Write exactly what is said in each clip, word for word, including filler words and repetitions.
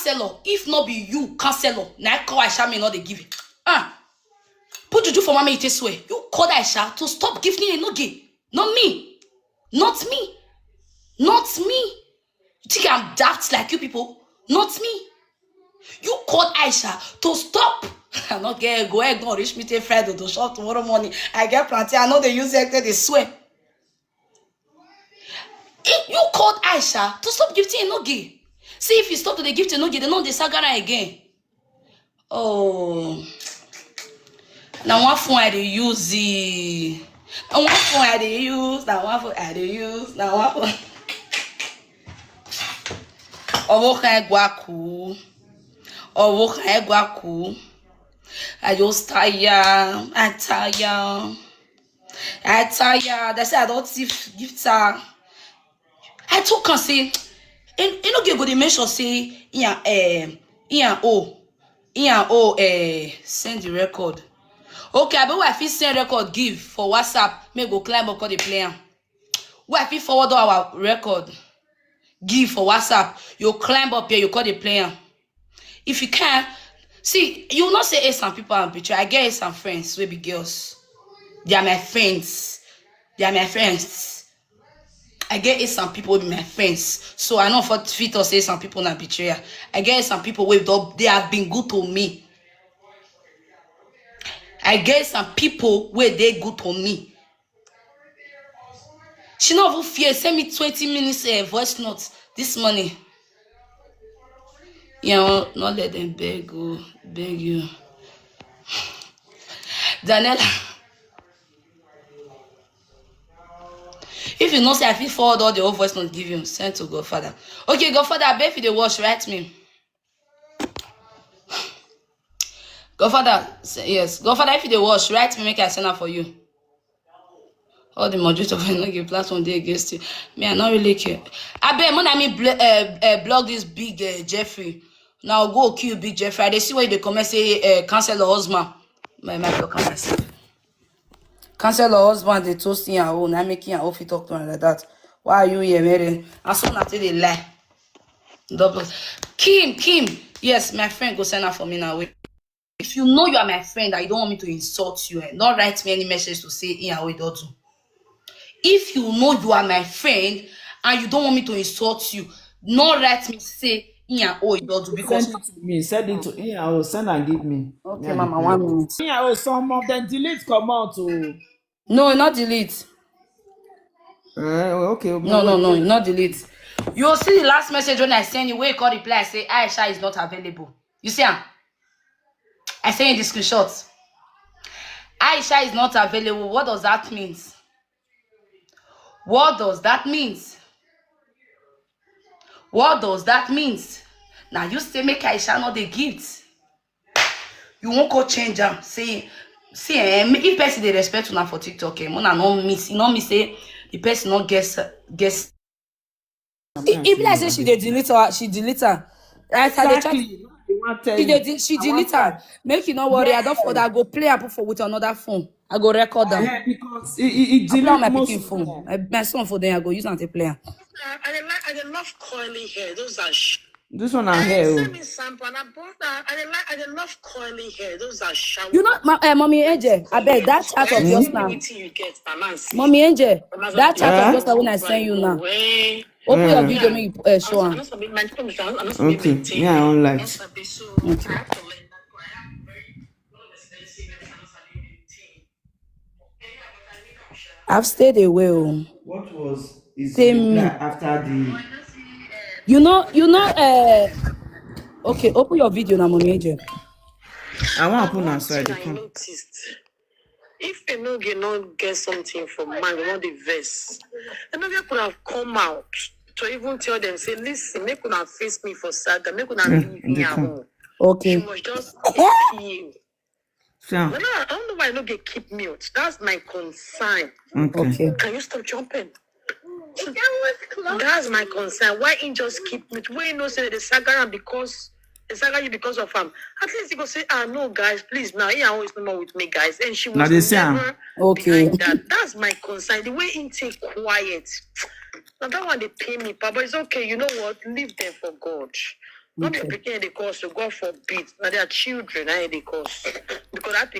Counselor, if not be you, counselor, na I call Aisha, me not dey give it. Ah, put juju for mommy, it swear. You called Aisha to stop gifting Enoge. Not me. Not me. Not me. You think I'm daft like you people? Not me. You called Aisha to stop. I not get go egg not reach me till Friday to shop tomorrow morning. I get plenty. I know they use egg, they swear. If you called Aisha to stop gifting Enoge. See, if you stop to the gift Enoge, they know they saga again. Oh, now one phone I dey use. Eh. Na one phone I dey use. Na one phone I dey use. Na one phone. Owo kan egwaku. Owo kan egwaku. I just tire. I tire. I tire. They say I don't thief gift her. I took and say, you know, go dey make sure say, yeah, eh, yeah, oh, yeah, oh, eh, send the record. Okay, I bet what I fit send record give for WhatsApp, me go climb up, call the player. What I fit forward all our record, give for WhatsApp, you climb up here, you call the player. If you can, see, you not say, hey, some people are betrayed. I get some friends will be girls. They are my friends. They are my friends. I get some people with my friends. So I know for fit to say some people not betrayal. I get some people with, they have been good to me. I get some people where they good to me. She not even fear. Send me twenty minutes uh, voice note this morning. You know, not let them beg, oh, beg you. Daniela, if you know say I fit forward all the old voice note give you, send to Godfather. Okay, Godfather, I beg you the watch, write me. Godfather, yes. Godfather, if you the watch, write me, make I send her for you. All the moderator for no give platform they against you. Me, I not really care. I bet when I mean bl- uh, uh, blog this big uh, Jeffrey. Now go kill big Jeffrey. I dey see why they come and say uh, cancel the husband. My my blog cancel. Cancel her husband, they toast in her own. I make her off it talk to her like that. Why are you here, Mary? And so nothing they lie. Double. Kim, Kim. Yes, my friend, go send her for me now. Wait. If you know you are my friend and you don't want me to insult you, eh, not write me any message to say in our daughter. If you know you are my friend and you don't want me to insult you, not write me say in your own daughter because send it to me. Send it to in our send and give me. Okay, yeah, mama, one minute. Yeah, oh, some of them delete come out. Oh. No, not delete. Uh, okay. No, no, no, not delete. You see the last message when I send you, where you call reply, I say Aisha is not available. You see, ah? I send you the screenshot. Aisha is not available. What does that mean? What does that mean? What does that mean? Now you say make Aisha not the gift. You won't go change am. See, see, eh, if person they respect una for TikTok, eh, una no miss, you no miss say the person no guess guess. If like say she dey delete her, she delete her. Right, I dey chat. Exactly. She dey de- she delete her. Make you no worry. I don't for that. I go play up for with another phone. I go record them. Yeah, because it, it, it I play on my picking phone. My, my son for them. I go use and take play am. I, I, dey like, I dey love curly hair. Those are sh- This one I hair. Send me sample. And I bought that. I dey like. I dey love curly hair. Those are shower. You know, my, uh, mommy Angel. I bet that chat of yours now. Mommy Angel, that chat of yours now when I send you now. Open your video, make you uh, show am. Okay, yeah, I don't like. Okay. I've stayed away. Oh. What was his reply after the? You know, you know. Uh, okay, open your video now, Mommy Angel. I want to open am so I dey come. If Enoge no get something for man, they want the verse. Enoge could have come out to even tell them, say, listen, make una face me for saga, make una leave me alone. Okay. She must just appeal. So, no, no, I don't know why no get keep mute. That's my concern. Okay. Okay. Can you stop jumping? That's my concern. Why he just keep mute? Why you no say the saga because the saga you because of him? At least he go say, ah no, guys, please now. He always no more with me, guys. And she was never behind that. That's my concern. The way he take quiet. Now that one they pay me, but it's okay. You know what? Leave them for God. Not your pikin they cause, so God forbid. Now their children, now they cause. Because that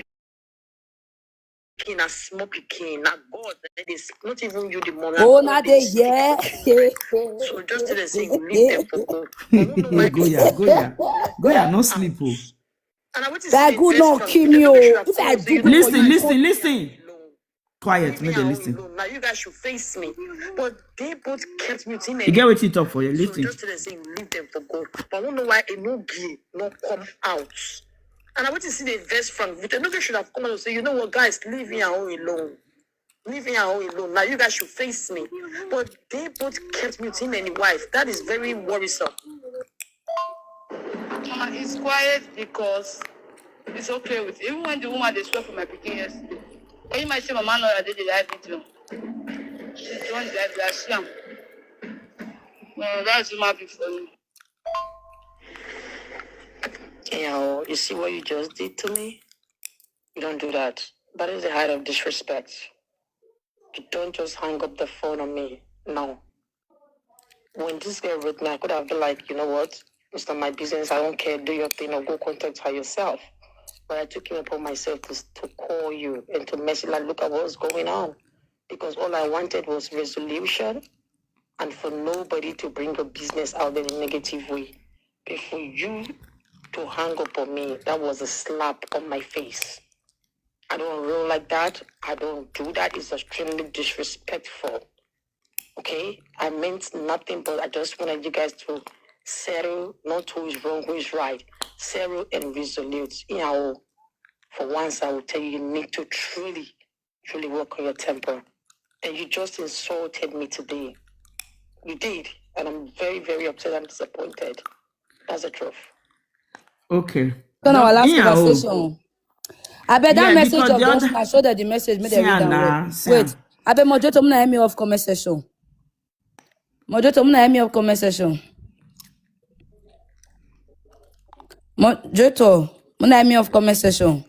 pikin na small pikin, na God, na dey s-, not even you the mother. Oh, God now dey they, yeah. So just tell them say you leave them for God. I don't know why Goya, Goya, Goya, no sleep, oh. And I want to That say good best no from kill you. Me, Don't make sure oh. If I I do say you good don't no Listen, want you listen, come. Listen. Quiet, Leave make me them alone. Listen. Now you guys should face me. But they both kept me team. You get what you talk for you. So Listen. Just tell them say you leave them for God. But I don't know why Enogie not come out. And I want to see the verse from Victor. Enogie should have come out and say, you know what, guys, leave me alone. Leave me alone. Now you guys should face me. But they both kept me team and wife. That is very worrisome. Mama, it's quiet because it's okay with, even when the woman they swear for my pikin yesterday. Can you imagine my man or I did the live video? She joined the live, I see am. Well, that's human being for you. Yeah, you see what you just did to me? You don't do that. That is the height of disrespect. You don't just hang up the phone on me. No. When this girl wrote me, I could have been like, you know what? It's not my business. I don't care. Do your thing or go contact her yourself. But I took it upon myself to, to call you and to message, like, look at what's going on. Because all I wanted was resolution and for nobody to bring a business out in a negative way. But for you to hang up on me, that was a slap on my face. I don't roll like that. I don't do that. It's extremely disrespectful. Okay? I meant nothing, but I just wanted you guys to settle, not who is wrong, who is right. Settle and resolute. You know, for once, I will tell you, you need to truly, truly work on your temper. And you just insulted me today. You did. And I'm very, very upset and disappointed. That's the truth. Okay. Turn our last Yeah, oh. Conversation. I bet that Yeah, message because of the just other now show that the message made See them read am am now, well. see Wait, am. I bet Mojo to muna me off comment section. Mojo to muna me off comment section. Mojo to muna me off comment section.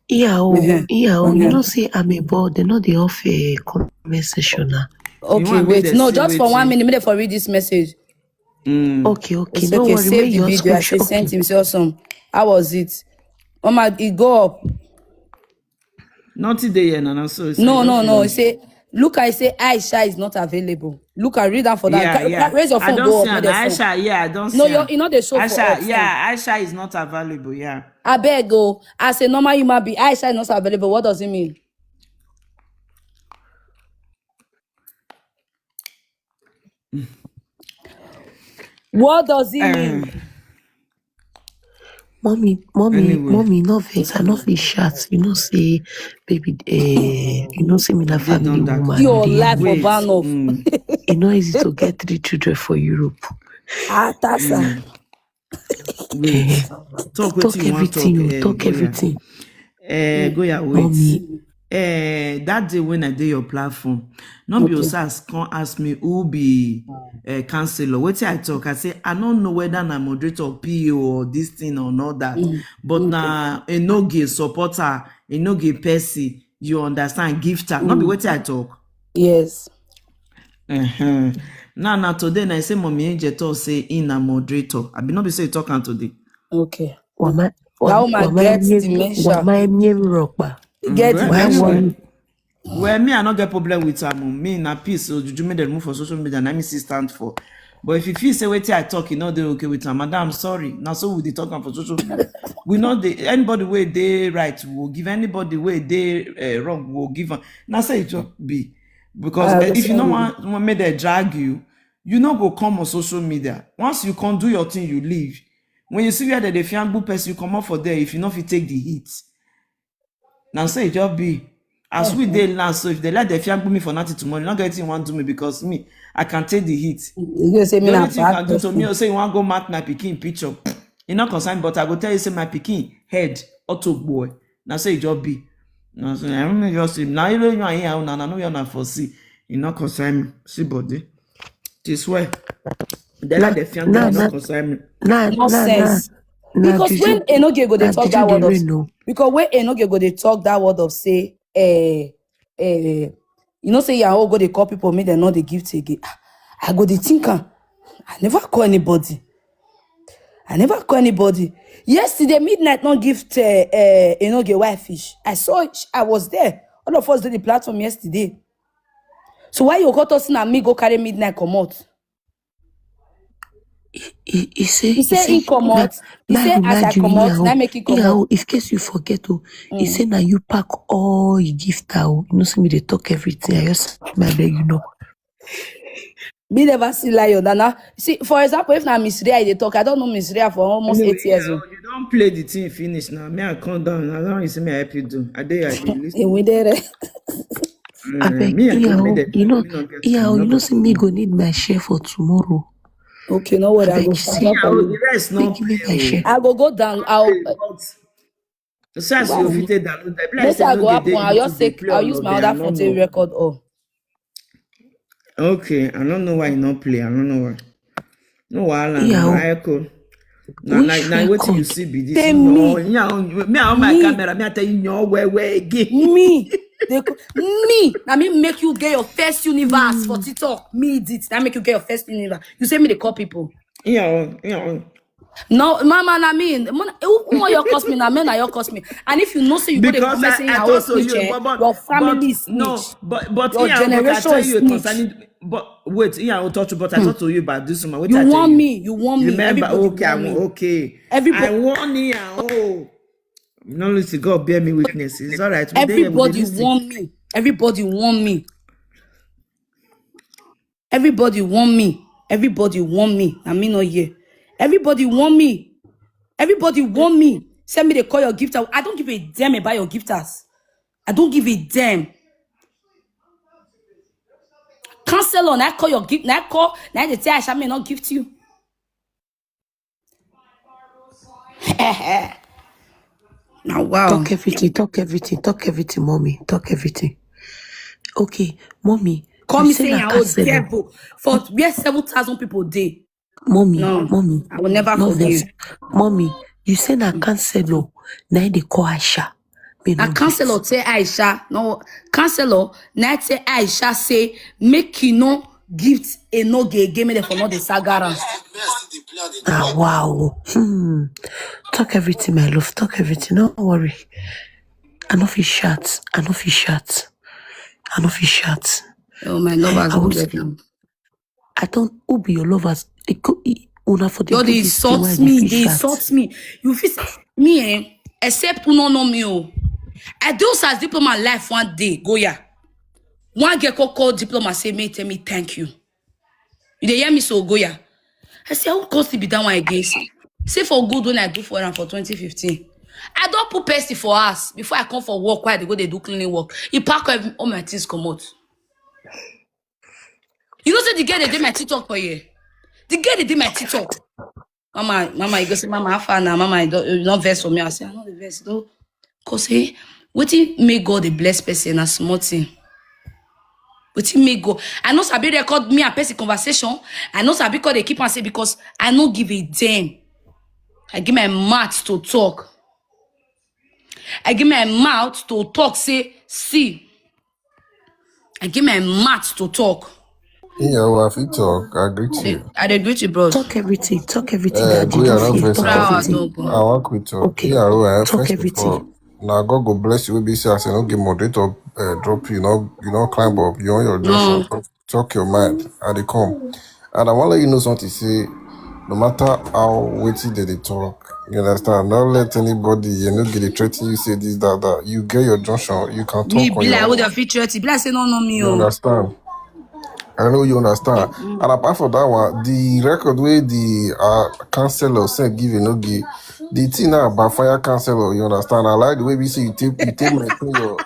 Yeah, oh, Uh-huh. yeah, oh, you Uh-huh. know, say I'm a board, they know the off a comment section now. Okay, want make wait. them No, see just for one wetin- minute, make them for read this message. Mm. Okay, okay, It's no okay, worry, save make the your video. I screenshot. Say sent him, say awesome. How was it? Mama, it go up. Nothing there, Nana. So it's No, I no, don't no. know. He say, look, I say Aisha is not available. Look, I read that for that. Yeah, Ca- yeah. Raise your I phone, don't go see up, an make them see. Aisha. Yeah, I don't No, see you're, an you know they show for Aisha. up. See am. Yeah, Aisha is not available. Yeah. I beg go. As a normal human being, Aisha is not available. What does it mean? What does it mean? Um, Mommy, mommy, Anyway. Mommy, no vex, I no fit shout. You know, say, baby, eh, you know, say me na They don't family that. Woman. Your They life for Wait. ban off. Mm, It's not easy to get three children for Europe. Ah, that's a mm. Wait. Talk Talk wetin you want everything, talk. You Eh, talk Goya. Everything. Eh, Goya, wait. Mommy, Eh, that day when I did your platform, no be Okay. Osas come ask me who be uh, counselor. What I talk, I say I don't know whether na moderator, P O or this thing or not that. Mm, But okay. Na Enogie supporter, Enogie Percy, you understand, gifter. Not be Mm. What I talk. Yes. Uh-huh. Now, now today, na say Mommy Angel talk say in a moderator. I be not be say talk am today. Okay. wama, That woman gets dementia. Wama ropa. Get Well, Why dementia. anyway, One well, me, I not get problem with am. Oh. Me, na peace. So juju make dem move for social media. Na me see stand for. But if you feel say wetin I talk, you know they okay with am, madam, sorry. Now so we dey talk am for social media. We know the anybody wey dey right will give, anybody wey dey uh, wrong will give am. Na say it just be because Ah, uh, if you no sorry. want, want make dem drag you, you no go come on social media. Once you come do your thing, you leave. When you see where they dey fiangbu person, you come up for there. If you no fit take the heat, now say it just be. As we dey now, so if they let the fiangbu me for nothing tomorrow, you not get anything want do me because me, I can take the heat. You say me The na only thing you bad can do to me, person. Or say you want go mark my pikin picture. You not concern, but I go tell you say my pikin head auto boy. Now say it just be. Now say I don't know just say now you know you are here now. I know you are not foresee. You not concern me. See body. This way. They let the fiangbu na, me, na, not concern me. na, na, na, Nonsense. na, Because did when you, Enogie go dey na, talk did that you word the of rain, no? Because when Enogie go dey talk that word of say, eh, eh, you know say you all go dey call people, make dem no dey give again. Ah, I go dey think am. I never call anybody. I never call anybody. Yesterday midnight, no gift. Uh, uh, you know, get white fish. I saw it. I was there. All of us did the platform yesterday. So why you got us in and me go carry midnight come out? He, he say, He say he comot. He say as I comot, na make he comot. If case you forget, oh, he say now you pack all your gift out. You know, see me they talk everything. I just my beg you know. Me never see lion. Nana. See, for example, if na Miss Ria they talk, I don't know Miss Ria for almost Anyway, eight years. yeah, Oh. You don't play the thing finish now. Me, I come down. Now you see me, I help you do. I dey, I dey listen. He went there. I beg Me, I yeah, come oh, make them you know, me not get yeah, me oh, not you know, get see me go need my share for tomorrow. Okay, no worry. I Beg go you see. come Yeah, oh, down. the rest not Give me play. my share. I go go down. I'll. But the size you fit take download. Like Let's say I no go dey happen. dey I'll just YouTube dey take. play I'll use my all of other them, phone no to know. Record all. Okay, I don't know why you not play. I don't know why. No wahala, Yeah, no oh. Echo. Na Which like na wetin you record? See be this. Tell No, me. Yeah, on- me on my Me. Camera. Me I tell you no where where again. Me, they, co- me. I mean, make you get your first universe for TikTok. Me did it. That make you get your first universe. You say me they call people. Yeah, on- yeah. On. No, mama, I mean, who who want your cost me? Na men are your cost me. And if you know, say you go dey Because come say I, I I will talk to you, snitch, eh, but, but, your family but, snitch. No, but but Your yeah, but I generation tell is you snitch. Concerning, but wait, yeah, I will talk to, but I Hmm. talk to you about this one. What You I tell want you. Me, you want me. Remember, Everybody okay, want I'm me. okay. Everybody, I want you. Oh, no, listen, God bear me witness. It's all right. We dey here, we dey everybody listen. Want me. Everybody want me. Everybody want me. Everybody want me. I mean, not here. Everybody want me. Everybody want me. Send me the call your gift. I don't give a damn about your gifters. I don't give a damn. Cancel on. I call your gift. I call. Now they say I shall may not gift you. Now wow. Talk everything, talk everything, talk everything, mommy. Talk everything. Okay, mommy. Call You me say saying na I owe counselor. Devil for where seven thousand people dey. Mommy, No, mommy, I will never no forgive. Vex. Mommy, you say na counselor. Now they call Aisha. Me Na no counselor say Aisha. No counselor. Na say Aisha say make you no gift a no gay game for not the sagara. Ah wow. Hmm. Talk everything, my love. Talk everything. No worry. I no fit shout. I no fit shout. I no fit shout. Oh my lovers, I go was- get them. I don't who be your lovers. It go it, una for the Yo, they do this thing insult why me. you They fit shout. Insult me. You feel me, eh? Except who no know me. Oh, I do as diploma life one day. Go yeah. One girl call, call diploma say me tell me thank you. You dey hear me so go yeah. I say I won't constantly be that one against you. Say for good when I do for am for twenty fifteen. I don't put pesty for us before I come for work. Why they go they do cleaning work? He pack every, all my things come out. You know say the girl they did my TikTok for you. The girl they did my TikTok. Mama, mama, you go say, mama, how far now? Mama, you don't, you don't verse for me. I say, I know the verse though. Cause hey, wetin make God a bless person a small thing. Wetin make God? I know sabi record me and person conversation. I know sabi call they keep and say because I no give a damn. I give my mouth to talk. I give my mouth to talk. Say see. I give my mouth to talk. Yeah, well, if you talk, I agree to you. I dey greet you, bros. Talk everything. Talk everything. Uh, Daddy. Go ahead, Talk not it. verse. Talk Proud, everything. no go. I want quick talk. Okay. Yeah, well, Talk first everything. Of all, now God go bless you. Maybe say I say no give moderator uh, drop you. No, you know climb up. You on your No. Joshua. Talk your mind. And they come. And I want to let you know something. Say, no matter how waiting they, they talk, you understand. Don't let anybody you know get a threaten you. Say this, that, that. You get your junction. You can talk. Me On be your like own. What the future be like say no no me You oh. Understand? I know you understand. And apart from that one, the record where the uh, counselor said give you no give. The thing now about fire counselor, you understand. I like the way we see you take you take maintain your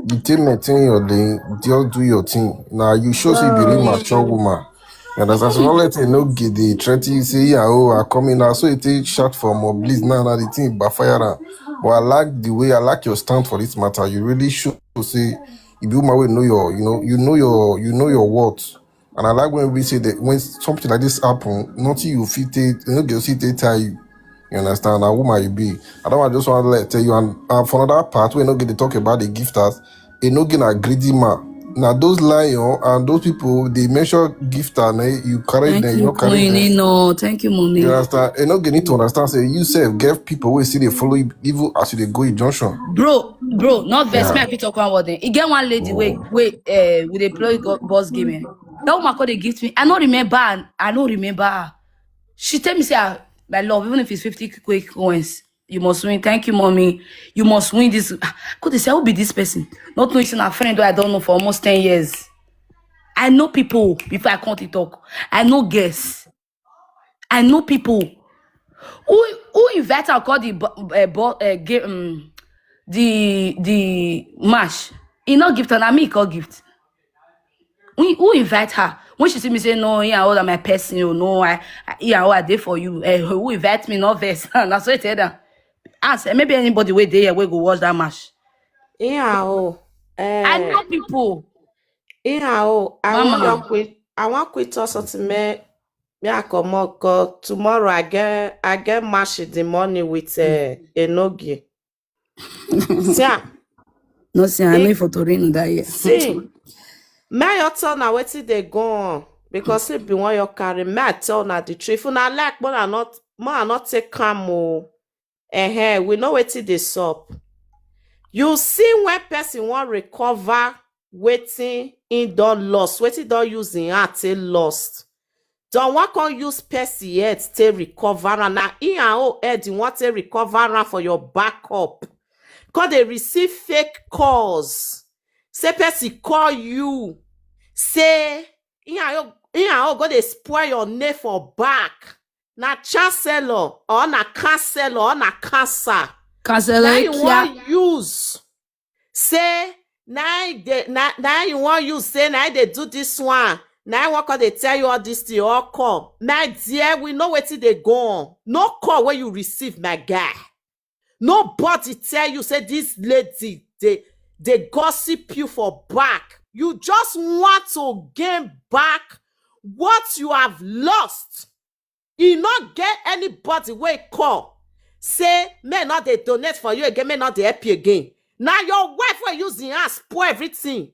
you take maintain your thing, just do your thing. Now you show say you be a mature woman. You understand? So don't let it no give the threaten you say, yeah, oh, I come in now. So you take shot for more please now now the thing by fire. But I like the way I like your stand for this matter. You really show say you be woman wey know your you know you know your you know your worth. And I like when we say that when something like this happen, nothing you fit take you know get fit take tell you. You understand? Na woman you be. I don't want just want to let tell you and, and for another part we no get to talk about the gifters. E no get a greedy man. Now those lion and those people, they measure gift and eh, you carry Thank them, you you, not carry Queen. them. No, thank you, You Moni. understand? And not getting to understand. Say you self get people wey see they follow you, even as you dey go in junction. Bro, bro, not vex me. Yeah. I fit talk one word. Eh. E get one lady wey Oh. wey uh, with a play go- boss game. Eh. That woman called a gift me. I don't remember. Her. I don't remember her. She tell me say, "Ah, my love, even if it's fifty quick coins, you must win. Thank you, mommy. You must win this." Ah, could they say, "Who be this person?" Not knowing she's a friend who I don't know for almost ten years. I know people before I come to talk. I know guests. I know people. Who who invite her call the bo- uh, bo- uh, game um, the the match? He not gift and I me call gift. Who, who invite her? When she see me say no, yeah, all my person, you know, I, I yeah, all I did for you. Uh, who invite me? Not vex. That's what I tell them. Ask eh, maybe anybody where they will go watch that match. Yeah, oh. I Eh, know people. yeah, oh. I want Mama, to quit. I want quit or something. Me, me I come out 'cause tomorrow I get I get match in the morning with uh, Enogie. See, ah, no see, I eh, know for Torino that year. see. Me your turn now. Wetin dey go on? Because it be one you carry. Me I tell na the truth. If una like, more I not, more I not take calm. Oh, eh, we know wetin dey sup. You see when person wan recover wetin he don lost, wetin don use him hand take lost. Don wan come use person head take recover am. Na him and own head you wan take recover am for your backup. Come dey receive fake calls. Say person call you. Say him and own him and own go dey spoil your name for back. Na chancellor or na counselor or na cancer. Cancel Na it, you yeah. wan use say na him dey na na him you wan use say na him dey do this one. Na him wan come dey tell you all this thing all come. My dear, we know wetin dey go on. No call wey you receive, my guy. Nobody tell you say this lady dey dey gossip you for back. You just want to gain back what you have lost. E no get anybody wey call say men no dey donate for you again, men no dey help you again. Na your wife wey use him hand spoil everything.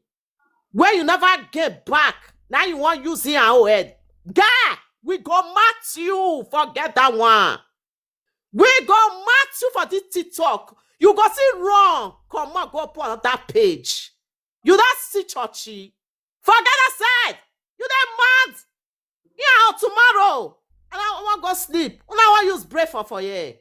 Wey you never get back, na you wan use him and own head. Guy, we go match you, forget that one. We go match you for this TikTok. You go see wrong. Come on, go put on that page. You don't see churchy. Forget that side. You dey mad. Yeah, tomorrow. And I wan go sleep. Una wan use break for for here.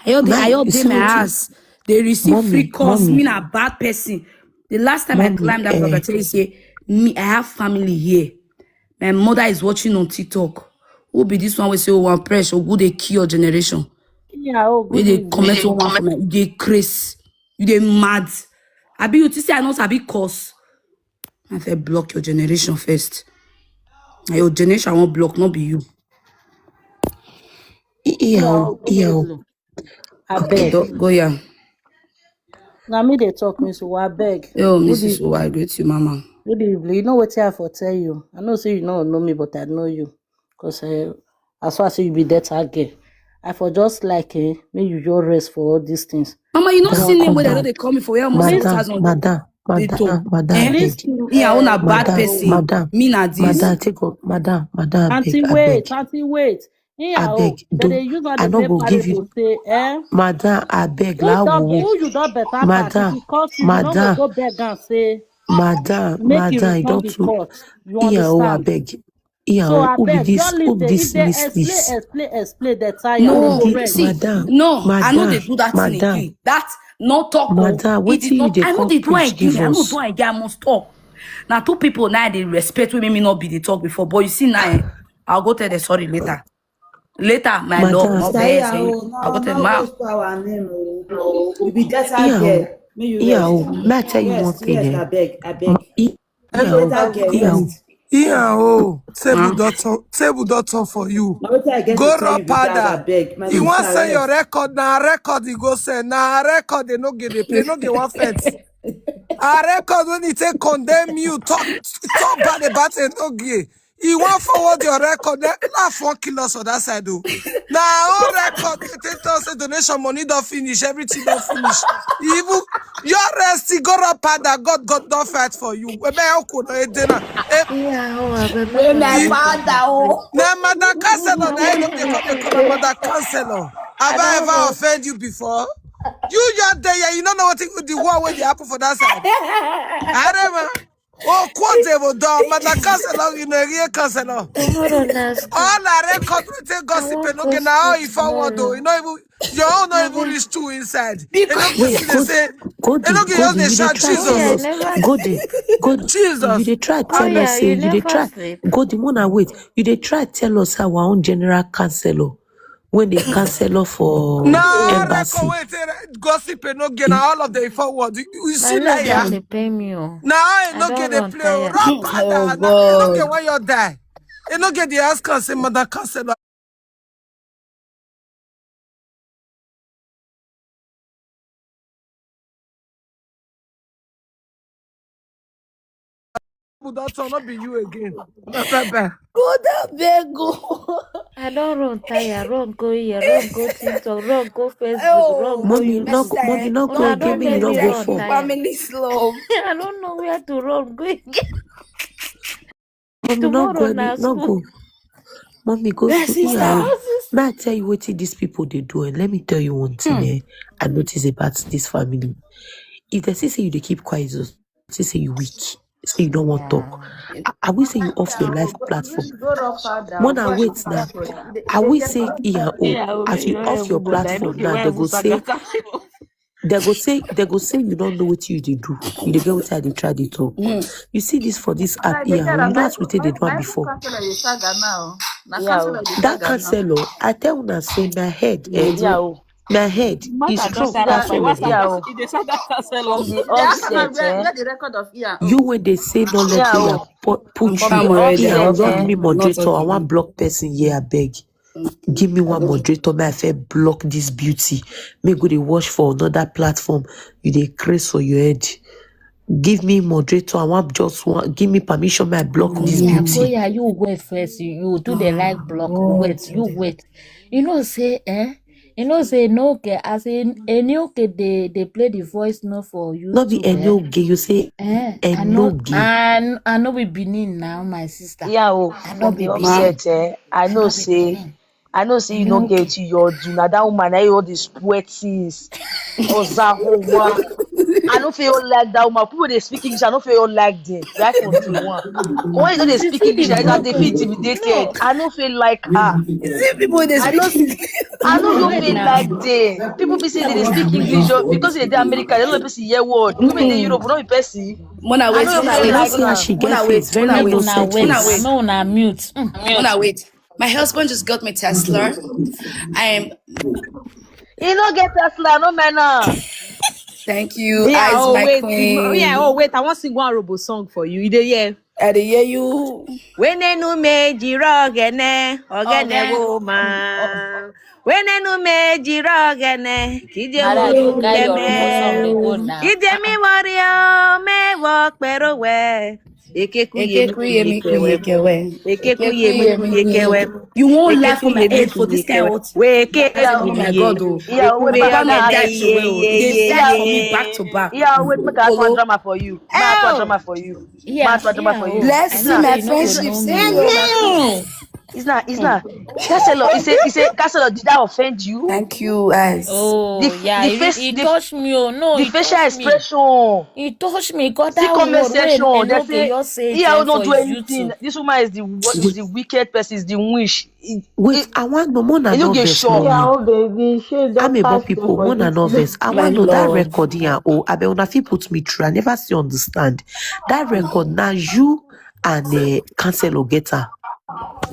I all dey, I Mom, all you dey see my wetin? House. They receive free Mommy, calls. Me mommy, na bad person. The last time I mommy, climbed that block, I eh, tell you say, me, I have family here. My mother is watching on TikTok. Who be this one we say, oh, one press or who they kill your generation? Yeah, oh, Where good they evening. comment on one for my, you dey craze. You dey mad. I be you to say I not sabi cause. I fit block your generation first. Na your generation I won't block, not be you. i- iya Yeah, o, oh, good iya o. evening. I beg. Go, go yeah. Now me they talk me so I beg. Yo, Who Missus the Owa, I greet you, mama. Who the you know what I for tell you? I know say you know know me, but I know you. Because uh, as far as you be that again. I for just like eh, me you your rest for all these things. Mama, you not Don't see name come where they down. they call me for where almost Madam, six thousand madam, they talk. madam, madam, I Eh? beg. Listen, Yeah, I own a uh, bad Madam, person. madam, Me na this. madam, take up, madam, madam, I Auntie beg, I wait, beg, Auntie wait. I Yeah, oh, beg. but Do, they use all I the no same go give you, parable say, eh? madam, I beg, Who la don wo, who you don better pass? If madam, you cause you, you no go madam, go beg and say madam, make you madam, you return don't the too. call. You Iya o, I understand? beg. Iya So o, I who be beg, this? just Who listen. be If this they Miss explain, Miss? explain, explain, they tire Who you be go this, rest. See, madam? no, I know they Madam, do that thing madam, again. That not talk. Oh, madam, it is wetin you not. dey I know come they do preach again. give I know us? Do again. I must talk. Now two people now they respect women may not be the talk before, but you see now, eh, I'll go tell the sorry later. Later, my love, Madam, not Sister there. Iya Say o, I'll go no, tell no ma. Waste our name o. You be better iya o, girl. May you iya rest. O, may I tell you one Yes, thing, yes, eh? I beg, I beg. I- Be Iya o, better girl, iya o. rest. Iya o, table Huh? don turn, table don turn for you. Na wetin I get Go to tell rub you be that, I powder. beg. My You wan sister, send your rest. Record, na record you go send. Na record they no get, they play, no get one fence. A record when he take condemn you, talk talk bad about it, no get. He wan forward your record. Laugh wan kill us for that side o. Na our own record dey take talk say donation money don finish, everything don finish. Even your rest, go rap, Father God, God don fight for you. Ebe ya okwu na ede na. Wey my father o. Na Madam Counselor na him dey come dey call am Madam Counselor. Have I ever offend you before? You just dey here, you no know wetin the war wey dey happen for that side. Arema. Oh, quote dey go down. Madam Counselor, you know, real counselor. All na record wey take gossip, no get na how e forward o. You know, even your own no even reach two inside. Because you dey say, Cody, you know, you just dey shout Jesus. Cody, Cody, Jesus. You dey try tell us say you dey try. Cody, Mona, wait. You dey try tell us how our own general counselor when they counselor for Na embassy. Record wey take gossip, no get na all of the forward. You, you see na ya. Dey pay me o. Na how e no get dey play o. Run, Father, no get when you die. E no get the ask am say Madam Counselor. People don turn, no be you again. Bye, bye, bye. Go down there, go. I don run tire, run go here, run go TikTok, run go Facebook, Oh, run go Mommy, YouTube. no go, mommy, no go Una again. don Me, make no me go run for. Tire. Family slow. I don't know where to run go again. Mommy, no Tomorrow go, na no school. Go. Mommy, go Yes, school. sister. Yeah. May I tell you what this people they do? And let me tell you one thing. Eh? I notice about this family. If they see say you they keep quiet, so see say you weak. Say you don't want talk. I, I will say you off your life platform. Mona, wait now. I will say yeah, oh, as you off your platform now, they go say they go say they go say you don't know what you dey do. You dey get what I dey try dey talk. You see this for this app here. You know as we take dey do am before. That counselor, I tell una say my head, eh, my head is strong pass all of them. The upset, eh? The record of here. You when they say no let me put put you, Come already, yeah, okay. Run me moderator. I want block person here, I beg. Give me one moderator, may I fair block this beauty. May go dey watch for another platform. You dey craze for your head. Give me moderator. I want just one. Give me permission, may I block this beauty. Toya, you wait first. You, you do the like block. Wait, you wait. You know say eh. You know say no okay. As in any okay they they play the voice no for you. No be any okay. You say Eh, I I no know, gay. I, I know we Benin now, my sister. Yeah, oh, I no know be be upset, eh? I know say, I know say you no get you your do. Now that woman, I all the sweat things. Ozahowa. I don't feel like that woman. People they speak English. I don't feel like them. Right from day one. When you know they speak English, I got they feel intimidated. I don't feel like her. You see people they I don't speak. I don't know feel like them. People be say they dey speak English oh, because they dey America. They don't know people see hear word. People dey Europe, not be person. Mona, I wait, don't Mona, feel wait. like See how her. she Mona, get wait, face, very Mona, Make wait, una innocent wait. Mona, face. wait. No, una mute. Mm. Mona, wait. My husband just got me Tesla. I am. You no get Tesla, no man. Thank you. Yeah, Eyes, oh my wait, queen. yeah, oh wait, I want sing one Robo song for you. You dey hear? I dey hear you. Wenenu me jiro gene, ogene Ogene. Woman. Wenenu me jiro gene, kije Mara, mo you carry your keme. Robo song dey go now. Kije mi warrior, me work pero we. Ekeku ye mi Ekeku ye mi kuye kewe. kuye kewe. Ekeku ye mi kuye kewe. You won't laugh on my head for this kind of. Weke. Oh my God, oh. Yeah, wait, Baba Baba, may yeah, die yeah, to well. yeah, They yeah, die for yeah. me back to back. Yeah, wait, make I Olo. drama for you. Make I drama for you. Yeah, Make I drama yeah, for oh. you. Bless I me, know my you no go friendship. know Sing me. it. It's not, it's not. Counselor, he say, he say, Counselor, did I offend you? Thank you, eyes. Oh, The f- yeah, the it, face- it the- touched me. Oh, no, The it facial touched me. Expression. It touched me. God, See that comment word wey section. They Enoke say, just say it yeah, I here will not for do his anything. YouTube. This woman is the what is the wicked person, is the witch. It- Wait, it- I want no more than you no get vex, shocked. Mommy. Oh, baby, she just I'm about pass you people, for one and no this. vex. I My want know that love. Record here. Oh, I be una fit put me through. I never see understand. That Record now you and uh, Counselor get her.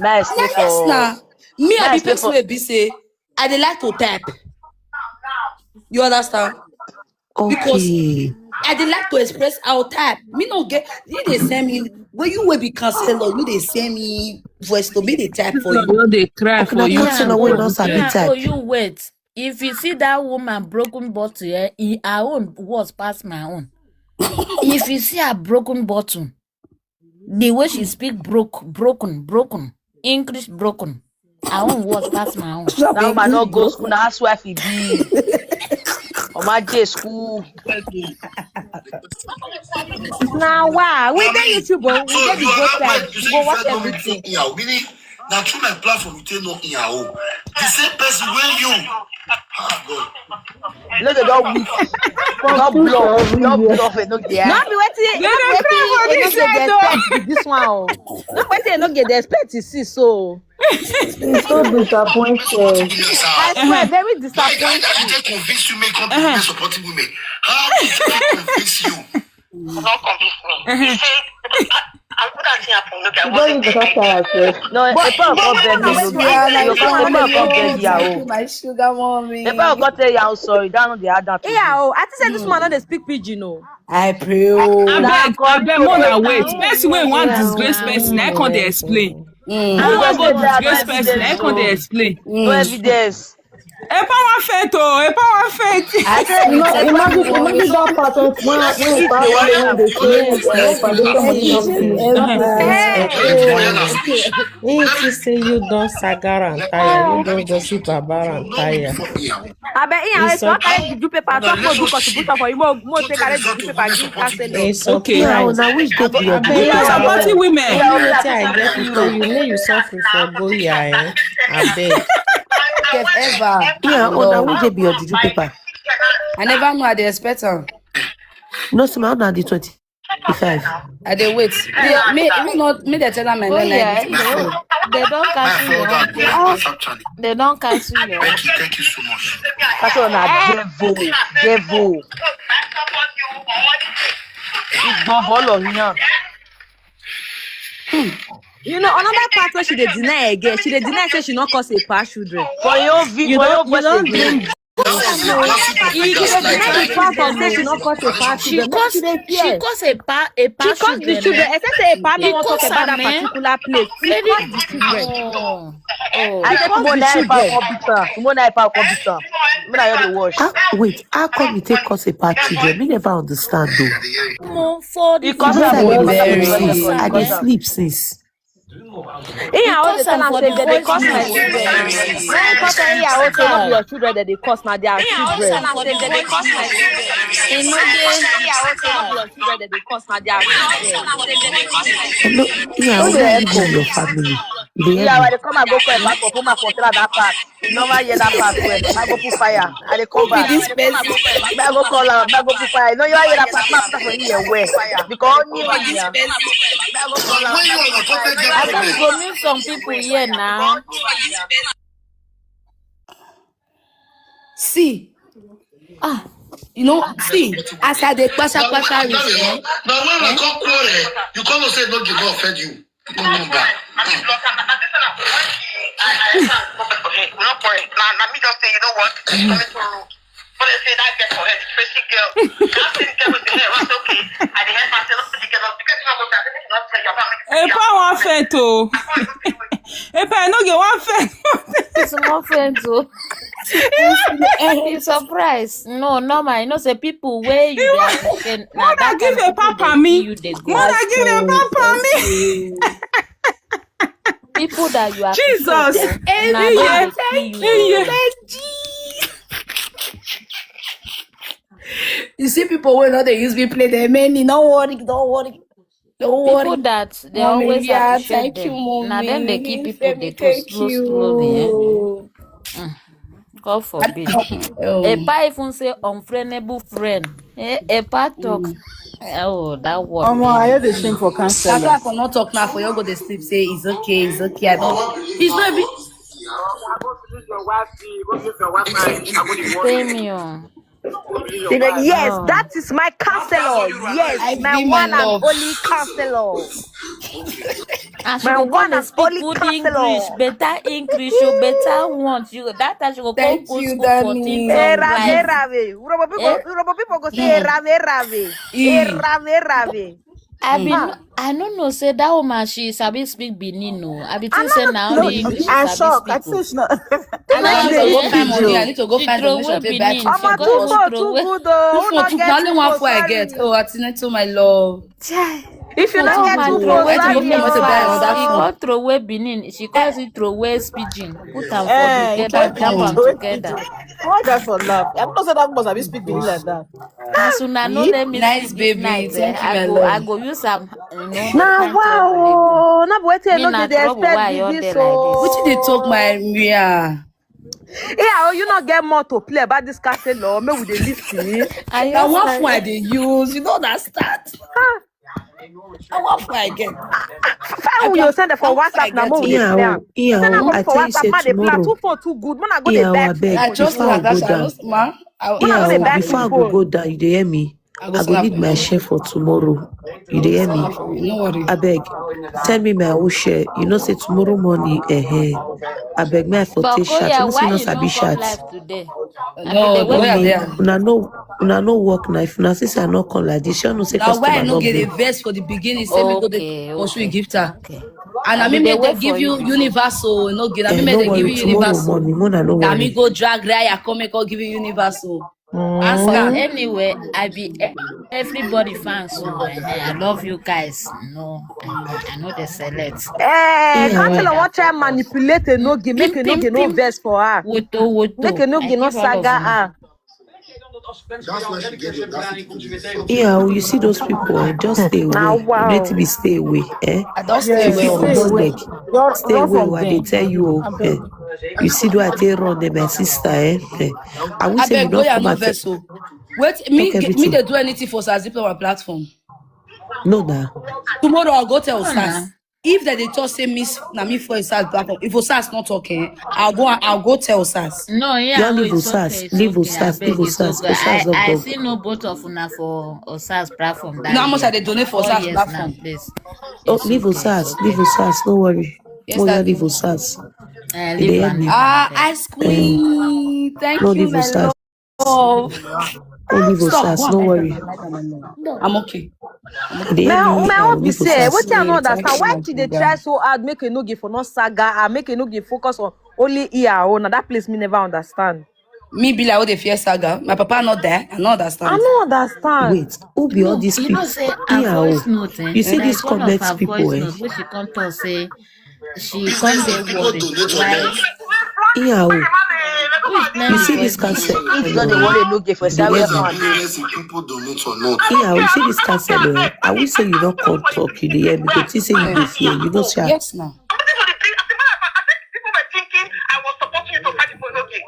Nice. Yes, now. Me, Nice, I be person therefore- wey be say I dey like to type. You understand? Because Okay. I dey like to express our type. Me no get you dey send me when you will be Counselor, you dey send me voice to me dey type for you. No dey cry Okay, now Counselor wey no sabi Yeah, oh, type. You wait. If you see that woman broken bottle, eh, in her own worse pass my own. If you see her broken bottle, The way she speak broke, broken, broken. English broken. Her own worse pass my own. That woman no go school, na housewife e be. Omaje school. Now, wow, we dey YouTube, oh, we dey the both sides. We go watch everything. Meaning, na through my platform you take know in your own. The same person wey you. Ah, God. No, they don't weak. Don't blow, don't blow, no dey. No be wetin, no be wetin, no get expect with this one. Oh. No be wetin, no get expect to see so. It's so disappointed. I swear, very disappointed. How you take convince you make come be supporting women? How did you convince you? Don't convince me. You see, I put that thing happen. Look, I wasn't there. No, Epa come beg me. Epa come beg you. My sugar mommy. Epa come tell you sorry. That no dey add that. Yeah, oh, I think say this man no dey speak pidgin o. I pray o. Abeg, abeg, more than wait. Person wey wan disgrace person, I come dey explain. Mm. I wan go disgrace person, I come dey explain. No evidence. Epa wan faint o, Epa wan faint. I say, you know, imagine, imagine that part of when, when Epa wan dey say, uh, foundation of justice. He say you don sagar and tire, you don gossip about and tire. Abeg, Ian, if you wan carry juju paper, talk for do contribution for you. Mo, mo take carry juju paper give counselor. It's okay. Now, now which dey be your juju paper? Supporting women. You know wetin I get before you, make you suffer for go here, eh? Abeg. If ever. Yeah, oh, now which dey be your juju paper? I never know, I dey expect am. No, see, my own na the twenty-five. I dey wait. Me, me, me not, me dey tell am my name. They don cancel your own. They don cancel your own. Thank you, thank you so much. That's all na devil, devil. Igbon bolo yan. You know, another part where she dey deny again. She dey deny say she no cause Epa children. For your vi-, for your voice again. That was the classic of the gaslighting. She cause, she cause Epa, Epa children. She cause the children. Except say Epa no wan talk about that particular place. She cause the children. Oh. I say Timona Epa come beat am. Timona Epa come beat am. Me na you dey watch. Ah, wait, how come you take cause Epa children? Me never understand though. Because I dey sleep since. Iyawo dey tell am say dem dey curse my children. When he talk say Iyawo say no be your children dem dey curse, na their children. E no dey. Iyawo say no be your children dem dey curse, na their children. No, Iyawo, no be your family. You dey hear me? Iyawo dey come and go call Epa for, put am for that part. You never hear that part well. I go put fire. I dey come back. This person. I go call am. I go put fire. No, you hear that part? Put am for here well. Because only me here. I go call am. I think go meet some people here now. See. Ah. You know, see, as I dey kpasha kpasha with you. Now when we come quarrel, you come and say no, dey go offend you. Phone number. Epa wan faint o. Epa, I no get one faint. It's one faint o. You surprise. No, normal. You know say people wey you dey appreciate, na that kind of people dey see you dey go. Mother, give Epa palm. People that you are Jesus. Every year, thank you. You see people wey no dey use me play, dem many. No worry, don't worry. Don't worry. People that they always appreciate them. Na dem dey keep people dey go slow, slow. God forbid. Epa even say unfriendable friend. Eh, Epa talk. Oh, that word. Omo, I hear the thing for cancer. That's why I for not talk now. For you go dey sleep, say it's okay, it's okay. I don't. It's not even. Same here. Yes, that is my counselor. Yes, my one and only counselor. My one and only counselor. English, better English, you better want you. That time she go come go school for things of life. Erave, erave. Urhobo people, Urhobo people go say erave, erave. Erave, erave. I be, I no know say that woman, she sabi speak Benin o. I be think say na only English she sabi speak o. I shock. I think she not. I need to go find money. I need to go find donation, pay back. Omo, too good, too good o. Too good. Na only one foot I get. Oh, Atinato, my love. Chai. If you Don't don't get man two throw phones, away that the means Benin you for are us. He asking. Can't throw away Benin. She calls it throw away pidgin. Put am for Eh, you together, can't jam do am throw together. Why that for laugh? I'm not saying that must have been speak Benin like that. As una no Yee, let me nice sleep this baby. night, eh, Thank you, I my go, I love. Go use am, you know, the Now, kind trouble dey do. Wow, no be wetin I Me no na dey dey trouble why expect I be all this dey like this. Wetin dey talk, my oh. Maria? Yeah, oh, you not get more to play about this castle law. Make we dey listen. I Na just one like phone I dey use. You don't understand. Na one phone I get. I Fine, we just send it for na one phone I WhatsApp now. get Make we dey Yeah, play oh, am. yeah, Send am oh, come I for tell you WhatsApp. say Man, dey play am. tomorrow. Two phone too good. Man, I go Yeah, dey oh, I beg. beg. I Before trust I her. go That's why I down. no smart. I Yeah, go dey oh, beg before I people. Go go down, you dey hear me? I go I go send am need for my you. Share for tomorrow. You dey hear me? Send am for you. No worry. I beg. Send me my own share. You know say tomorrow morning, eh, eh. I beg me I for But take Koya, shout. You know say why no you sabi don't come shout. Live today? I No, been dey wait Koya for there. Una no, una no work now. If una see say I no come like this, you know say na why I customer no no get a go. Verse for the beginning. Say me go dey Okay, pursue okay, gift her. Okay. And I I mean, been dey make they wait give for you you before. Universal. No get. I mean, Eh, make no they give worry. You Tomorrow universal. Morning, Mona, no Na me worry. Go drag Raya come make her give you universal. Ask her. Mm. Anyway, I be e- everybody fans. So eh, eh, I love you guys. No, I, I know they select. Eh, yeah, Councillor, what try manipulate a no game, make a no game, no verse for her. Woto, woto. Make a no game, no saga her. That's why she get the audacity to do this. Yeah, oh, you see those people, eh, just stay away. Now, wow. Let me stay away, eh? I don't stay away. Stay away. Stay away. What I dey tell you, oh, eh? You see, do I take run, eh, my sister, eh? Eh. I will say you don't come and vessel. Wait, me, me they do anything for Sazipla platform. No, nah. Tomorrow I'll go tell Osas. If they, they talk say miss, na me for Osas platform. If Osas not talking, I'll go. I'll go tell Osas. No, yeah, leave Osas. Leave Osas. Leave Osas. Osas. I see no both of una for Osas platform. Now how much are they donate for Osas platform? Please. Oh, leave Osas. Leave Osas. No worry. Yes, I leave Osas. Ah, ice queen. Thank you, my love. Oh, leave Osas. No worry. I'm okay. Now, my own be say, what I don't understand. Why did they try so hard make a no give for not saga and make a no give focus on only E R O? Now that place me never understand. Me be like, oh, they fear saga. My papa not there. I don't understand. I don't understand. Wait, who be all these people? You know, say her voice note, eh? You see these comments, people, eh? Which she come to say, she come dey worry. Why? Yeah, oh. You see this cancel. If you don't dey worry, no get for side where fun dey. People donate or not. Yeah, you see this cancel, eh? I will say you don't come talk. You dey hear me? Go see say you dey fear. You know, sha. Yes, now. People were thinking I was supporting you to fight for no game.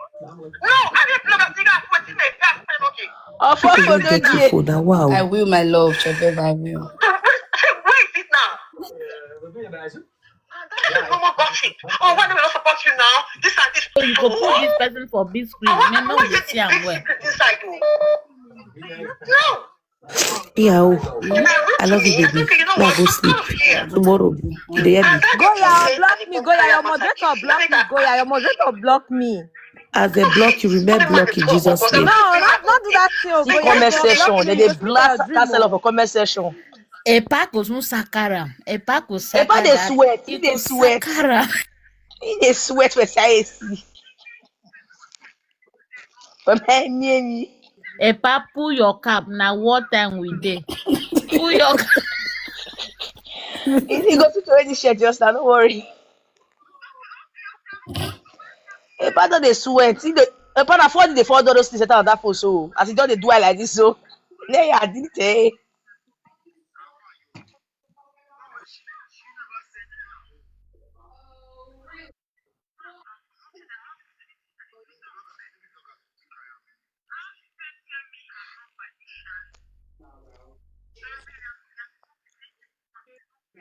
No, I didn't know that you guys were thinking that for no game. People will get you for that. Wow. I will, my love, Cheveva, I will. Where is it now? That is no more gossip. Oh, why do we not support you now? This and this. So you go put this person for big screen. Make no we see am well. Inside, oh. No. Yeah, oh. I love you, baby. Now go sleep. Tomorrow, you dey hear me? Go ya, block me. Go ya, your moderator block me. Go ya, your moderator block me. As they block you, remain block in Jesus' name. No, not, not do that thing. See comment section. They, they blast cancel for comment section. Epa go soon sakara. Epa go sakara. Epa dey sweat. He dey sweat. He dey sweat for S I A C. For my name. Epa, pull your cap. Now what time we dey? Pull your cap. He go fit already share just now. Don't worry. Epa don dey sweat. He dey, Epa na fall dey fall all those things that are that for so. As he don dey do like this so. Yeah, I didn't say.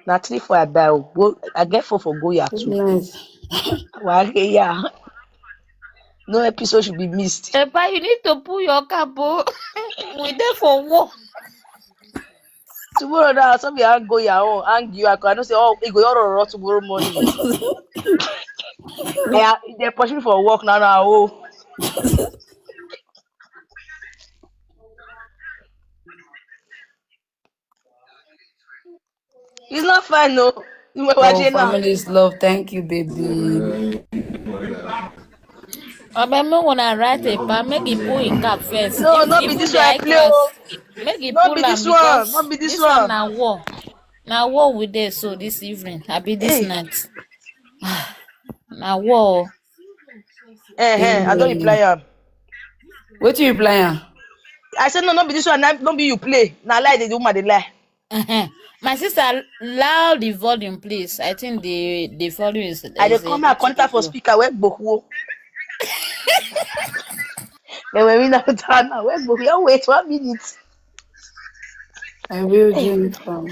Na three four I buy o. Go, I get four for Goya too. Nice. Why, yeah. No episode should be missed. Epa, you need to pull your cap o. We dey for war. Tomorrow now, so we hang go your own, hang you. I know say, oh, it go your roll tomorrow morning. Yeah, they push me for work now, now. Oh. It's not fun, no. Oh, families love. Thank you, baby. Abeg, make una write a pa, make e pull im cap first. No, no be this one I play o. Make e pull am because this one na war. Na war we dey so this evening, abi this Hey, night. Na war. eh, eh, I don't reply am. Wetin you reply am? I said no, no be this one. No be you play. Na lie, the woman dey lie. Uh-huh. My sister, loud the volume, please. I think the the volume is I dey is a come out, little contact bit for low. Speaker. Where gbokuo? They were in our town now. Where gbokuo? Wait one minute. I will drink am.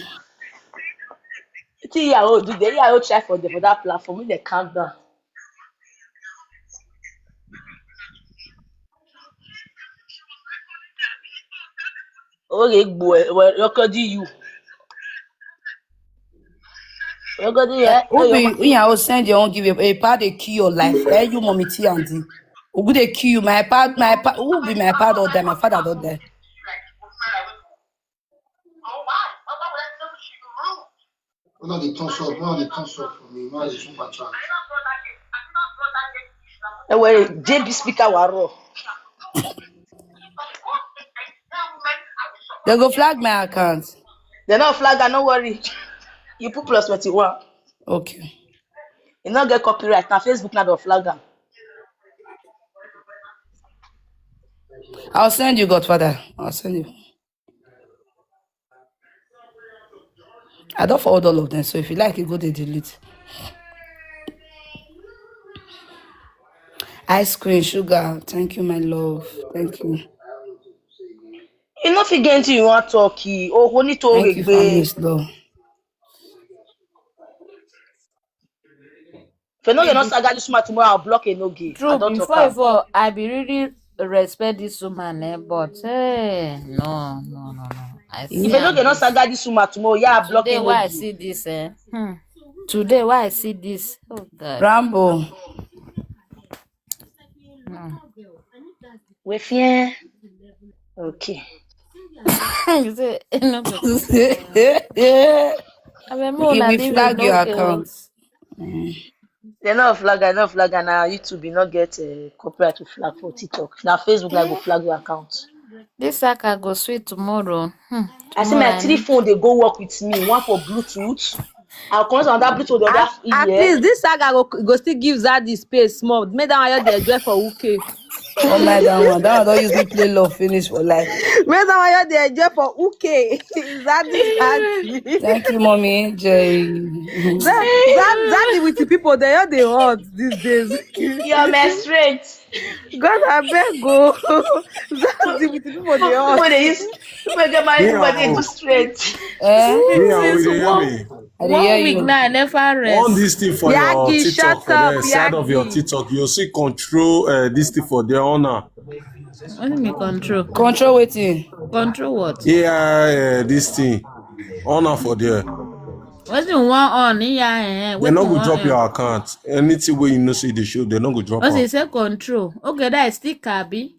See, yeah, oh, do they, yeah, oh, try for the for that platform. Make dem calm down. Okay, boy, well, look at you. Look at you. Eh, Yeah, who hey, be your me? I will send your own give a, a part dey kill your life. Eh, you mommy T and D. Who go dey kill you? My part, my part. Who be my part or die? My father don die. Una dey turn up, una dey turn up for me, una dey super chat. Eh, well, J B speaker waro. They go flag my account. They no flag, I no worry. You put plus twenty-one. Okay. You no get copyright. Now Facebook now don flag am. I'll send you, Godfather. I'll send you. I don't forward all of them, so if you like, you go to delete. Ice cream, sugar. Thank you, my love. Thank you. You no fit get anything you want talk. Eh. Oh, we need to Thank you, regbe. Families, love. If you no get no saga this woman tomorrow, I'll block a no gay. I True, don't talk before am. before I be really respect this woman, eh, but hey, no, no, no, no. I see If you no am get no this. saga this woman tomorrow, yeah, I'll block a Today no why I gay. see this, eh? Hmm. Today why I see this? Oh God. Rambo. Hmm. We fear. Okay. You say no go. They I mean, more like will this, they flag your no account. get. Mm. They no flag, I no flag, and now YouTube, you no get uh, copyright to flag for TikTok. Now Facebook, I go Eh? Flag your account. This saga go sweet tomorrow. Hmm. I say Tomorrow my I three need. Phone they go work with me. One for Bluetooth. I'll connect on that Bluetooth on At, that at ear. Least this saga go, go still give Zad the space small. Make that one, the joy for who came. Oh my, that one. That one don't use me play love finish for life. Make that one, the joy for who came. Is that this party? Thank you, mommy. Jay. That, that, that with the people, they are the hot these days. You're my strength. God, I beg go. That with the people, they hot. When they use, when they get married, when they do Anyhow, strength. Eh? anyhow, we Since dey hear one me. I dey hear one week you. Now, I never On rest. This thing for your Yagi, TikTok shut for up, the side of your Yagi. TikTok, you see control uh, this thing for the owner. What do you mean control? Control waiting. Control what? Yeah, uh, this thing. Owner for there. What do you want on here? Eh? They What no you go want drop on? Your account. Anything where you know see the show, they no go drop What they am. Say control. Okay, that is still Kabi.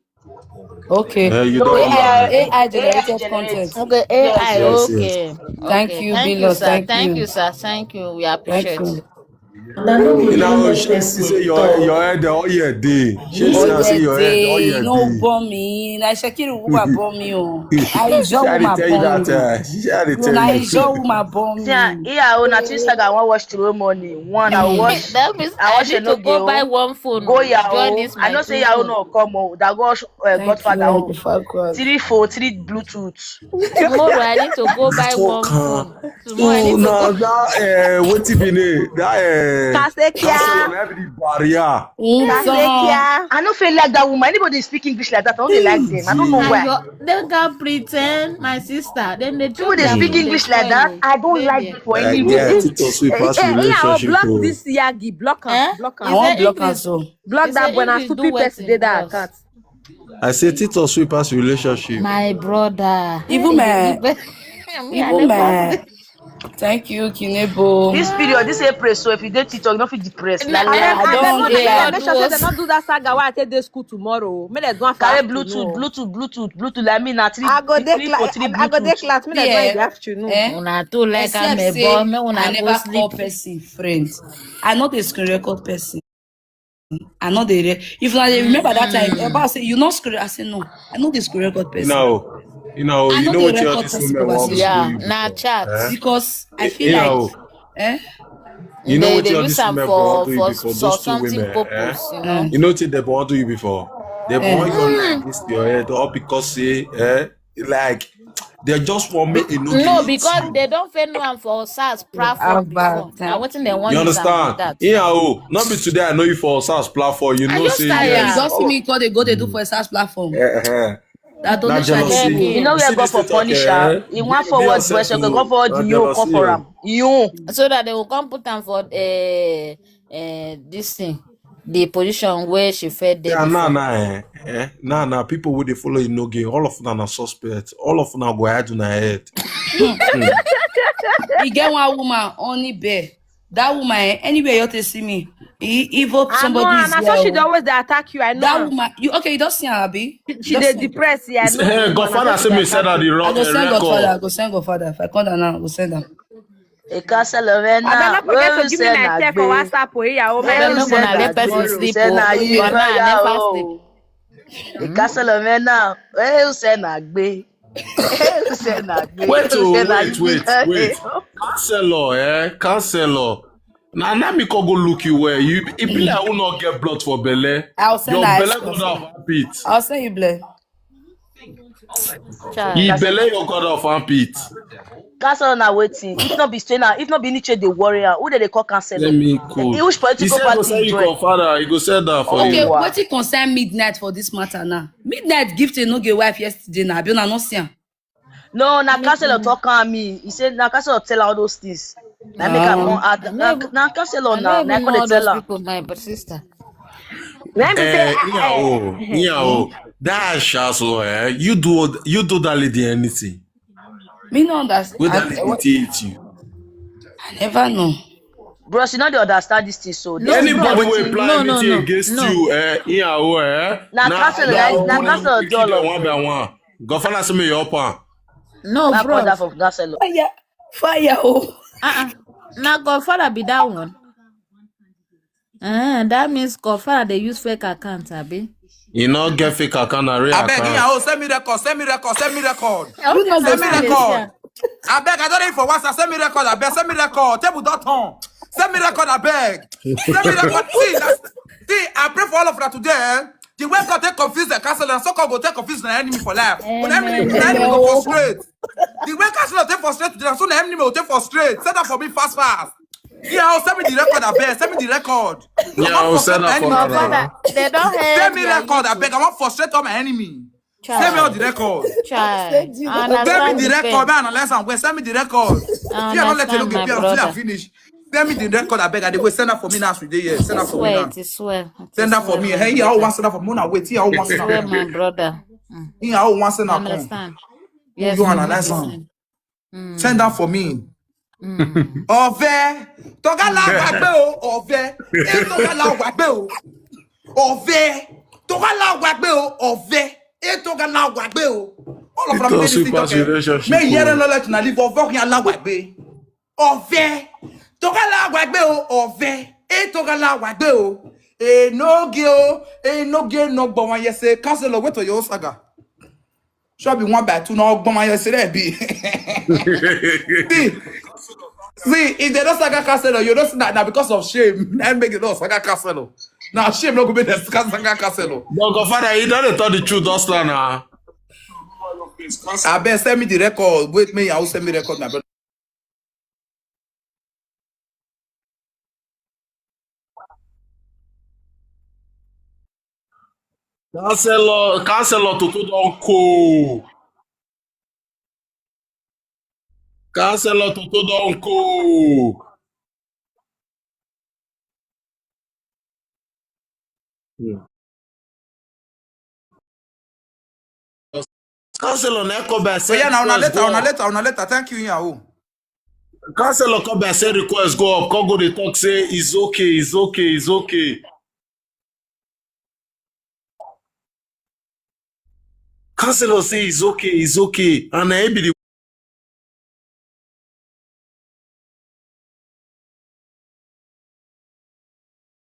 Okay. Uh, you No, don't A I, understand. A I A I generated generates. Content. Okay, Yes. A I. Yes, yes. Okay. Thank Okay. you, Thank you, Billos. sir. Thank Thank you, you. Sir. Thank you. We Thank appreciate. you. You know, she see say your your head all your day. She Oh, see I see yeah, your head all day. Your No, day. Bomb me. I shake it, woman, bomb me. Oh. I is She your had to woman, tell you bomb that. me. Uh, she had to No, tell I you. is your woman, bomb See, ah, me. yeah, oh, na two saga I wan watch tomorrow morning. One, I will Mm. watch. That means I I watch a need no to go buy girl. One phone. Go Oh. yeah, Join oh. This I my know say two yeah, oh phone. No come oh. That go uh, Thank Godfather you, oh. Uncle Farquhar. Three phone, three Bluetooth. Tomorrow I need to go buy one Talk, uh, phone. Tomorrow I oh, need to now go. That uh, what if in it? That uh, Kasekia. That every barrier. Mm, so, Kasekia. I no feel like that woman. Anybody speaking English like that, I don't dey like them. I don't know mm, why. Ayo, they can pretend, my sister. Then they People chop they their speak food, they English like that. spoil. I don't Then like they it for Like anybody. yeah, Tito Sweet Eh, pass eh, anyhow, relationship. Block Oh. this Yagi. Block him. Eh? Block him. He I won't said block if her you so. Block he that said boy. If Now you do stupid person wetin did that else. Account. I say Tito Sweet pass relationship. My brother. Even Hey, my, you be- me, I even never. my. Thank you, Kinebo. This period, this April, so if you dey TikTok, you no fit depress. Na- Like, I I don't don't dey dey like. Make sure say do they not do that saga. Why I take this school tomorrow? Make them do am for Carry afternoon. Bluetooth, Bluetooth, Bluetooth, Bluetooth. Like me, na three, I go dey three for class. three I go dey Bluetooth. Class. Make them do am in the Yeah. Afternoon. Eh? Una too like am Except a say ball. Me una I go never call sleep. Person friend. I not a screen record person. I know they re- if I remember that time, Mm. About say you not screen. I say no. I know the screen record person. No. You know, you know what all these women want to do you before, eh? Because I feel like, eh? You know what all these women want to do you before, those two women, eh? You know what they want to do you before? They want you like this your head up because say, eh? Like, they just want me in. No, because they don't fit know am for SARS platform before. Na wetin they want. You understand? Yeah, oh, not be today I know you for SARS platform. You know, say yes. You just see me call they go they do for SARS platform. Eh, eh. That don't jealousy. You know we are going for Punisher. In one forward version, we go forward you, come for am. You. So that they will come put am for, eh, eh, this thing, the position where she fed them. Yeah, now, now, eh, eh, now, now, people with the follow you no gain. All of them are suspects. All of them go hide on her head. You get one woman, only bear. That woman, eh, anywhere you take see me, e- even somebody is there. So she dey always dey attack you. I know. That woman, you okay? You don't see her, abi? She dey depressed. Yeah, I know. Eh, Godfather say me said that the wrong record. I go send Godfather. I go send Godfather. If I come down now, I go send am. A castle of Ena. Abeg, no forget to give me my check for WhatsApp. Oh, yeah, oh, my. Abeg, no go na let person sleep. Oh, you are not never sleep. A castle of Ena. Where you say na gbe? Wait, oh, wait, wait, wait. Counselor, eh? Counselor. Now, now me go look you where you, if you like, who not get blood for belle. I'll send your belle go down for pit. I'll send you blood. He belle your god of armpit. Counselor na wetin? If not be strainer, if not be niche dey worry am, who dey dey call counselor? Let me call. Which political party you join? He go send that for you. Okay, wetin concern Midnight for this matter now? Midnight gift no get wife yesterday now. Abi una no see am? No, na counselor talk am me. He said na counselor tell her all those things. Na make am come add. Na counselor na. Na come dey tell her. People, my sister. Let me say, eh, yeah, oh, yeah, oh. That Asha so, eh, you do, you do that lady anything. Me no understand. With that lady teach you. I never know. Bros, you know they understand this thing, so anybody will apply anything against you, eh, yeah, oh, eh. Na counselor, na counselor, one by one. Godfather say me your pa. No, bro. Fire, fire, oh. Uh-uh. Na Godfather be that one. Uh, that means Godfather they use fake account, abi? You no get fake account, na real account. Abeg, yeah, oh, send me record, send me record, send me record. Send me record. Abeg, I don't need for WhatsApp. Send me record. Abeg, send me record. Table dot com. Send me record. Abeg. Send me record. See, see, I pray for all of that today. Eh? The way God take confuse the castle, and so God go take confuse the enemy for life. When enemy, the enemy go frustrate. The way castle take frustrate today, so the enemy will take frustrate. Send that for me fast, fast. Yeah, I'll send me the record. Abeg, send me the record. Yeah, I'll send that for me. They don't have. Send me record. Abeg, I want frustrate all my enemy. Send me all the record. Send me the record, man. Unless I'm well, send me the record. Yeah, don't let it look at me. I'm finish. Send me the record. Abeg, I dey wait. Send that for me now. Send that for me now. Send that for me. Hey, yeah, I want send that for me. Now wait, yeah, I want send that for me. My brother. Yeah, I want send that. Understand? Yes, you understand. Send that for me. Ove, togala wagbe o, ove. E togala wagbe o, ove. Togala wagbe o, ove. E togala wagbe o. All of them make this thing okay. Me yere lole tuna live ove ya la wagbe. Ove. Togala wagbe o, ove. E togala wagbe o. E no ge o, e no ge no gbo wan yese. Counselor, wait to your saga. Should be one by two. No, but my yesterday be. See, see, if they don't saga castle, you don't see that now because of shame. And make it not saga castle. Now shame no go be the saga castle. But Godfather, you don't tell the truth, Dosla now. I bet send me the record. Wait, me, I will send me record, my brother. Counselor, counselor Toto don cool. Counselor Toto don cool. Hmm. Counselor na come by say. Oh, yeah, now una later, una later, una later. Thank you, Yahoo. Counselor come by say request go up. Come go dey talk say it's okay, it's okay, it's okay. Counselor say it's okay, it's okay, and na him be the